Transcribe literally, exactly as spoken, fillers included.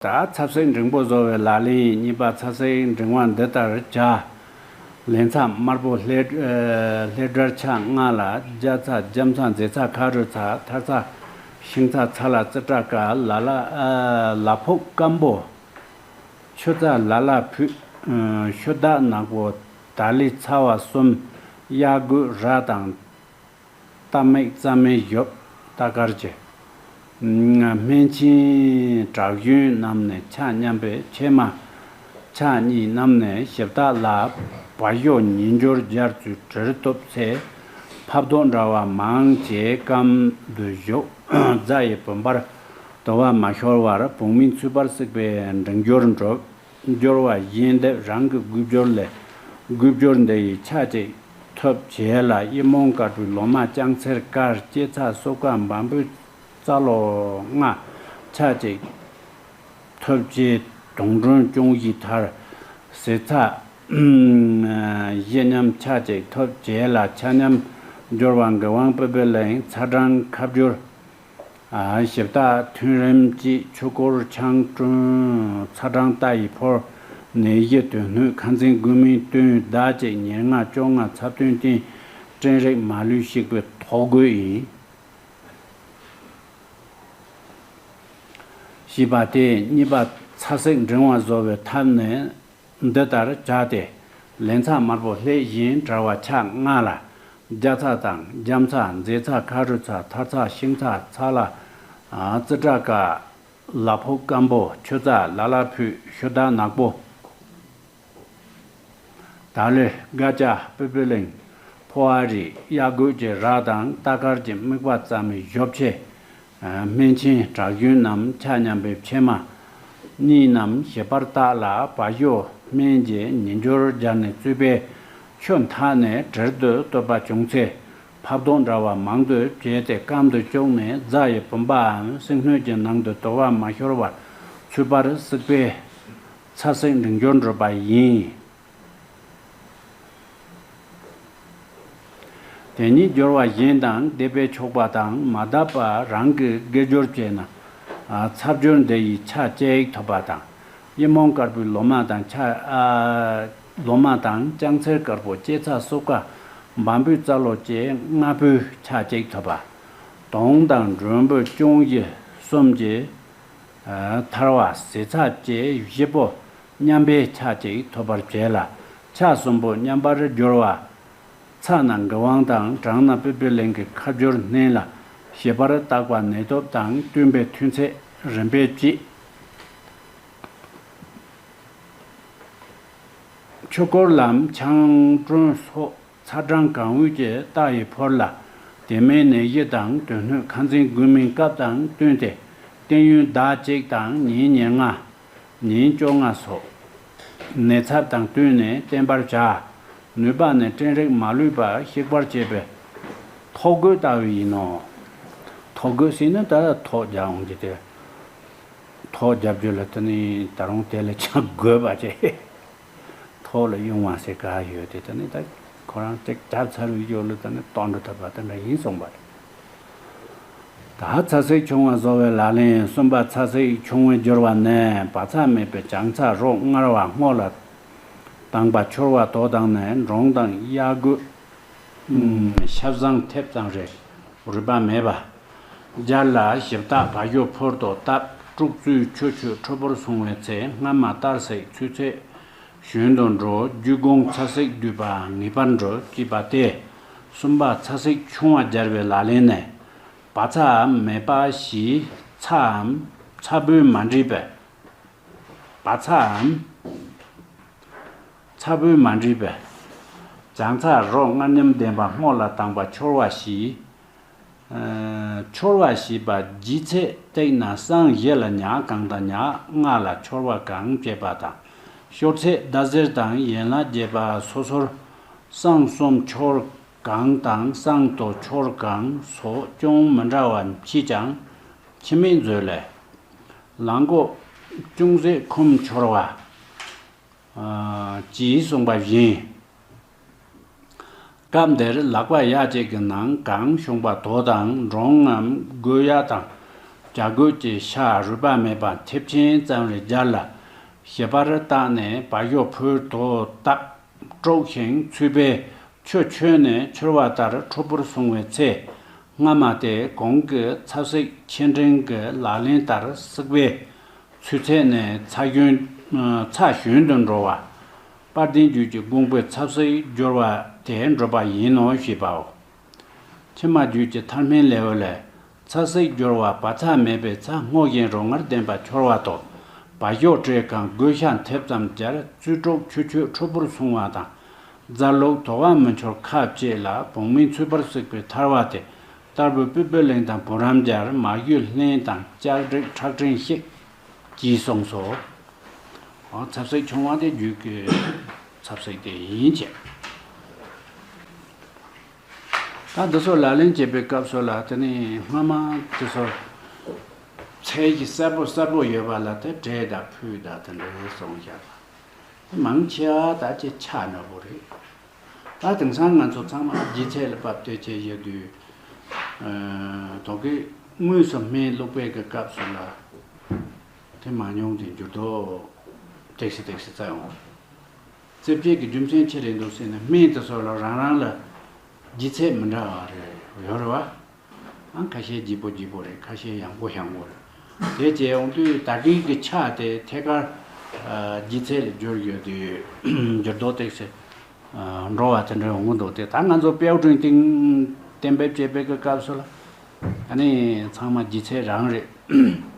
ད་ཚ་བསྲེགས་འབྲིང་པོ་བཟོ་བའི་ལག་ལེན་གཉིས་པ། ཚ་བསྲེགས་འབྲིང་བ་འདི་ལྟར་བྱ། ལན་ཚྭ་དམར་པོ་ལྷེ་ལྷེ་སྦྲེལ་ཆ་ལྔ་ལ། རྒྱ་ཚྭ་རྒྱམ་ཚྭ་མཛེ་ཚྭ་ཁ་རུ་ཚྭ་ཐར་ཚྭ་ཤིང་ཚྭ་ཚྭ་ལ་ཙི་ཏྲ་ཀ་ལ་ལ་ལ་ཕོག་སྐམ་པོ། ཆུ་ཚྭ་ལ་ལ་ཕུད། ཤུ་དག་ནག་པོ། ད་ལི་ཚ་བ་གསུམ། གཡའ་དགོད་ར་དང་། རྟ་མིག་རྩྭ་མེ་ཞོབ། རྟ་དཀར་གྱི། སྨན་ཆེན་བྲག་གཞུང་རྣམས་ནས་ཆ་མཉམ་པའི་ཕྱེ་མ། ཕྱག་གཉིས་རྣམས་ནས་ཞིབ་བཏགས་ལ། བ་ཞོ་ཉིས་འབྱོར་སྦྱར་ཚུལ་བྲིར་གཏུབ་ཚེ། ཕབ་རྡོག་འདྲ་བ་མང་བྱས་སྐམ་དུ་བཞུགས། རྫ་ཡི་བུམ་པར་དུ་བ་མ་ཤོར་བར་བུང་མིན་ཚུད་པར་བསྲེགས་པའི་འབྲིང་སྦྱོར་འགྲུབ། སྦྱོར་བ་གཞན་འདེབས་རང་གི་དགུ་སྦྱོར་ལས། དགུ་སྦྱོར་འདི་ཡི་ཆ་གཅིག་ཐོབ་བྱས་ལ། ཡིད་སྨོན་དཀར་པོའི་ལོ་མ་ལྕང་ཚེར་དཀར་ལྕེ་ཚ་སོ་ཀ་འབམ་བུའི་རྩ་ལོ་ལྔ་ཆ་གཅིག་ཐོབ་བྱས། དུང་སྒྲོན་ཅུང་ཞིག་ཐར། ཟེ་ཚྭ་བཞི་མཉམ་ཆ་གཅིག་ཐོབ་བྱས་ལ། ཆ་མཉམ་སྦྱོར་བ་གི་དབང་པོ་པའི་ལན་ཚ་གྲང་ཁ་སྦྱོར། ཞིབ་བཏགས་ཐུན་རིམ་གཅིག་ཆུ་ཁོལ་ཆང་བྲུན་ཚ་གྲང་རྟ་ཡི་ཕོར། ནད་གཞི་དོན་སྣོད་ཁ་འཛིན་དགུ་མིན་བསྟུན་ཟླ་གཅིག་ཉེར་ལྔ་བཅོ་ལྔ་ཚབ་བསྟུན་བསྟེན། སྤྲིན་རིགས་མ་ལུས་བཤིག་པའི་ཐོག་རྒོད་ཡིན། ཞེས་པ་སྟེ་གཉིས་པ་ཚ་བསྲེགས་འབྲིང་བ་བཟོ་བའི་ཐབས་ནི། འདི་ལྟར་བྱ་སྟེ། ལན་ཚྭ་དམར་པོ་ལྷེ་བཞིན་བྲལ་བ་ཆ་ལྔ་ལ། རྒྱ་ཚྭ་དང་རྒྱམ་ཚྭ་མཛེ་ཚྭ་ཁ་རུ་ཚྭ་ཐར་ཚྭ་ཤིང་ཚྭ་ཚྭ་ལ། ཙི་ཏྲ་ཀ། ལ་ཕོག་སྐམ་པོ། ཆུ་ཚྭ་ལ་ལ་ཕུད། ཤུ་དག་ནག་པོ། ད་ལོས་སྒ་ཅ་པི་པི་ལིང་། ཕོ་བ་རི་གཡའ་རྒོད་ཀྱི་ར་དང་རྟ་དཀར་གྱི་དམིགས་པ་རྩ་མེད་ཞོབ་ཆེ། སྨན་ཆེན་བྲག་གཞུང་རྣམས་ཆ་མཉམ་པའི་ཕྱེ་མ། གཉིས་རྣམས་ཞིབ་པར་བཏགས་ལ་བ་ཞོ་སྨན་གྱི་ཉིས་འབྱོར་སྦྱར་ནས་བཙོས་པའི་ཆུ་འཐག་ནས་བྲིར་དུ་གཏུབ་པ་བྱུང་ཚེ། ཕབ་རྡོག་འདྲ་བ་མང་དུ་བྱས་ཏེ་སྐམ་དུ་བཅུག་ནས་རྫ་ཡི་བུམ་པའམ་སྲིན་སྣོད་ཀྱི་ནང་དུ་དུ་བ་མ་ཤོར་བར་ཚུད་པར་བསྲེགས་པས་ཚ་བསྲེགས་འབྲིང་སྦྱོར་འགྲུབ་པ་ཡིན། དེ་ཉིད་སྦྱོར་བ་གཞན་དང་བསྡེབས་པས་ཆོག་པ་དང་མ་བསྡེབས་པ་རང་གི་དགེ་སྦྱོར་བྱས་ན། ཚབ་སྦྱོར་འདི་ཡི་ཆ་གཅིག་ཐོབ་པ་དང་། ཡིད་སྨོན་དཀར་པོའི་ལོ་མ་དང་ཆ། ལོ་མ་དང་ལྕང་ཚེར་དཀར་པོ་ལྕེ་ཚ་སོ་ཀ་འབམ་བུའི་རྩ་ལོ་ལྕེ་ལྔ་པོའི་ཆ་གཅིག་ཐོབ་པ། དུང་དང་མགྲོན་པོ་ཅུང་ཞི་གསུམ་གྱི་ཐར་བ་ཟེ་ཚྭ་བཅས་བཞི་པོ་མཉམ་པའི་ཆ་གཅིག་ཐོབ་པར་བྱེད་ལ། ཆ་གསུམ་པོ་མཉམ་པར་སྦྱོར་བ། ཚ་ན་གི་དབང་དང་གྲང་ན་པི་པི་ལིང་གི་ཁ་སྦྱོར་བསྣན་ལ། ཞིབ་པར་བརྟག་པ་ནད་སྟོབས་དང་བསྟུན་པའི་ཐུན་ཚད་རིམ་པས་བཅད། ཆུ་ཁོལ་ལམ་ཆང་བྲུན་སོགས་ཚ་གྲང་གང་འོས་ཀྱི་རྟ་ཡི་ཕོར་ལ། དེ་མིན་ནད་གཞི་དང་དོན་སྣོད་ཁ་འཛིན་དགུ་མིན་སྐབས་དང་བསྟུན་ཏེ། བསྟེན་ཡུན་ཟླ་གཅིག་དང་ཉིན་ཉེར་ལྔ། ཉིན་བཅོ་ལྔ་སོགས། ནད་ཚབས་དང་བསྟུན་ནས་བསྟེན་པར་བྱ། ནུས་པ་ནི་སྤྲིན་རིགས་མ་ལུས་པ་བཤིག་པར་བྱེད་པའི་ཐོག་རྒོད་ལྟ་བུ་ཡིན་ནོ། ཐོག་རྒོད་ཟེར་ན་ད་ཐོག་རྒྱག་འོང་གི་དེ། ཐོག་རྒྱབ་རྒྱུ་ལ་དེ་ནི་ད་རུང་དེ་ལས་ཀྱང་རྒོད་པ་བྱེད། ཐོག་ལ་གཡུང་བ་ཟེར་ག་ཡོད་དེ་དེ་ནི་ད་ཁོ་རང་ཅིག་རྒྱབ་ཚར་བའི་རྒྱུ་ལ་དེ་ནི་སྟོང་འགྲོ་ཐུབ་པ་དེ་འདྲ་ཡིན་གསུངས་པ་རེད། ད་ཚ་བསྲེགས་ཆུང་བ་བཟོ་བའི་ལག་ལེན་གསུམ་པ། ཚ་བསྲེགས་ཆུང་བའི་སྦྱོར་བ་ནི། བ་ཚྭ་མེད་པའི་ལྕང་ཚྭ་རོ་མངར་བ་སྔོ་ལ་དྭངས་པ་ཕྱུར་བ་དོ་དང་ནས་འབྲོང་དང་གཡག་རྒོད། ཤ་བཟང་ཐེབས་ཙམ་རེ་རུས་པ་མེད་པ། སྦྱར་ལ་ཞིབ་བཏགས་བ་ཞོ་ཕོར་དུ་བཏབ། དཀྲུག་ཚུལ་ཆུ་ཆུ་ཁྲོ་བོར་སོང་བའི་ཚེ་སྔ་མ་ལྟར་བསྲེགས་ཚུལ་ཚད་གཞོན་དུ་འགྲོ། རྒྱུད་གོང་ཚ་བསྲེགས་བསྡུས་པ་ངེས་པར་འགྲོ། ཅེས་པ་སྟེ། གསུམ་པ་ཚ་བསྲེགས་ཆུང་བ་སྦྱར་བའི་ལག་ལེན་ནི། བ་ཚྭའམ་མེད་པ་བཞི། ཚྭའམ་ཚྭ་སྦུས་མ་འདྲེས་པའི། བ་ཚྭའམ་ཚྭ་སྦུས་མ་འདྲེས་པའི། ལྕང་ཚྭ་རོ་མངར་ཉམས་ལྡན་པ་སྔོ་ལ་དྭངས་པ་ཕྱུར་བ་བཞི། ཨ། ཕྱུར་བ་ཞེས་པ་ལྗིད་ཚད་བཏེགས་ན་སྲང་བཞི་ལ་ཉག་གང་དང་ཉག་ལྔ་ལ་ཕྱུར་བ་གང་བྱེད་པ་དང་། ཤོར་ཚད་ཟླ་ཟེར་དང་ཡན་ལག་བརྒྱད་པ་སོ་སོར་སྲང་གསུམ་ཕྱུར་གང་དང་སྲང་དུ་ཕྱུར་གང་སོགས་ཅུང་མི་འདྲ་བ་མཆིས་ཀྱང་འཆི་མེད་མཛོད་ལས། ལག་མགོ་ཅུང་ཟད་འཁུམས་ཕྱུར་བ། ཨ། ཅེས་གསུངས་པ་བཞིན། སྐབས་འདིར་ལག་པ་ཡ་གཅིག་གི་ནང་གང་བྱུང་བ་དོ་དང་འབྲོང་ངམ་རྒོད་གཡག་དང་ རྒྱ་རྒོད་ཀྱི་ཤ་རུས་པ་མེད་པ་མཐེབ་ཆེན་ཙམ་རེ་སྦྱར་ལ། ཞལ་པར་བཏགས་ནས་བ་ཞོ་ཕུལ་དོ་བཏབ། དཀྲོགས་ཤིང་ཚུད་པས་ཆུ་ཆོད་ནས་འཆོལ་བ་ལྟར་ཁྲོ་བོར་སོང་བའི་ཚེ། སྔ་མ་དེ་གོང་གི་ཚ་བསྲེགས་ཆེ་འབྲིང་གི་ལག་ལེན་ལྟར་བསྲེགས་པའི་ཚུལ་ཚད་ནས་ཚ་གཞོན་ཚ་གཞོན་དུ་འགྲོ་བ། དཔལ་ལྡན་རྒྱུད་ཀྱི་དགོངས་པའི་ཚ་བསྲེགས་སྦྱོར་བ་དེ་འགྲུབ་པ་ཡིན་ནོ་ཞེས་པའོ། ཕྱི་མ་རྒྱུད་ཀྱི་ཐར་མན་ལེའུ་ལས། ཚ་བསྲེགས་སྦྱོར་བ་བ་ཚྭ་མེད་པའི་ཚྭ་སྔོ་ཞིང་རོ་མངར་ལྡན་པ་འཆོལ་བ་དང་། བ་ཞོ་བྲེ་གང་རྒོད་ཤ་མཐེབ་ཙམ་སྦྱར་བཙོས་དཀྲོགས་ཆུ་ཆོད་ཁྲོ་བོར་སོང་བ་དང་། རྫ་ལུག་དོ་བ་མི་འཆོལ་ཁ་བཅད་ལ་བོང་མིའི་ཚོས་པར་བསྲེགས་པའི་ཐར་བ་དེ། ལྟར་བུ་སྤུས་པའི་གླིང་དང་བུ་རམ་སྦྱར་མ་ཞུ་ལྷན་དང་ལྕགས་བྲེག་ཁྲག་ཕྲེང་བཤད། ཅེས་གསུངས་སོ། འོ་ཚ་བསྲེགས་ཆུང་བ་དེ་རྒྱུད་ཀྱི་ཚ་བསྲེགས་དེ་ཡིན་ཅེས། ད་འདི་ཚོ་ལག་ལེན་བྱེད་པའི་སྐབས་སུ་ལ་དེ་ནི་སྔ་མ་དེ་ཚོ་ཚད་ཀྱི་གསལ་པོ་གསལ་པོ་ཡོད་པ་ལ་དེ་བྲེ་དང་ཕུད་དང་དེ་འདྲའི་གསུངས་བཞག་པ། དེ་མང་ཆེ་བ་ད་ཅི་ཆ་འདྲ་པོ་རེད། ད་དེང་སང་ང་ཚོ་ཚང་མ་ལྗིད་ཚད་ལ་བབས་ཏེ་བྱས་ཡོད་དུས། ཨ་དོ་གི་དངོས་སུ་སྨན་བླུགས་པའི་གི་སྐབས་སུ་ལ་དེ་མང་ཉུང་དེ་འགྱུར་ལྡོག་ཏོག་ཙམ་ཏོག་ཙམ་རྩ་ཡོང་བ། རྩེ་བཅད་ཀྱི་རྒྱུ་མཚན་ཅི་རེད་འདུག་ཟེར་ན་སྨན་དེ་ཚོ་ལ་རང་རང་ལ་ལྗིད་ཚད་མི་འདྲ་བ་རེ་ཡོད་རེད་བ། ཨང་ཁ་ཤས་ལྗིད་པོ་ལྗིད་པོ་རེད། ཁ་ཤས་ཡང་པོ་ཡང་པོ་རེད། དེ་བྱས་ཡོང་དུས་ད་གིན་གྱི་ཆ་དེ་ཐད་ཀར་ཨ་ལྗིད་ཚད་ལ་འགྱུར་ཡོད་དུས་འགྱུར་ལྡོག་ཏོག་ཙམ་ཨ་འགྲོ་བ་དེ་འདྲ་ཡོང་གི་འདུག་དེ་ད་ང་ཚོ་དཔལ་སྤྲུལ་སྟེང་གཏན་འབེབས་བྱེད་པའི་གི་སྐབས་སུ་ལ་ཨ་ནི་ཚང་མ་ལྗིད་ཚད་རང་རེད།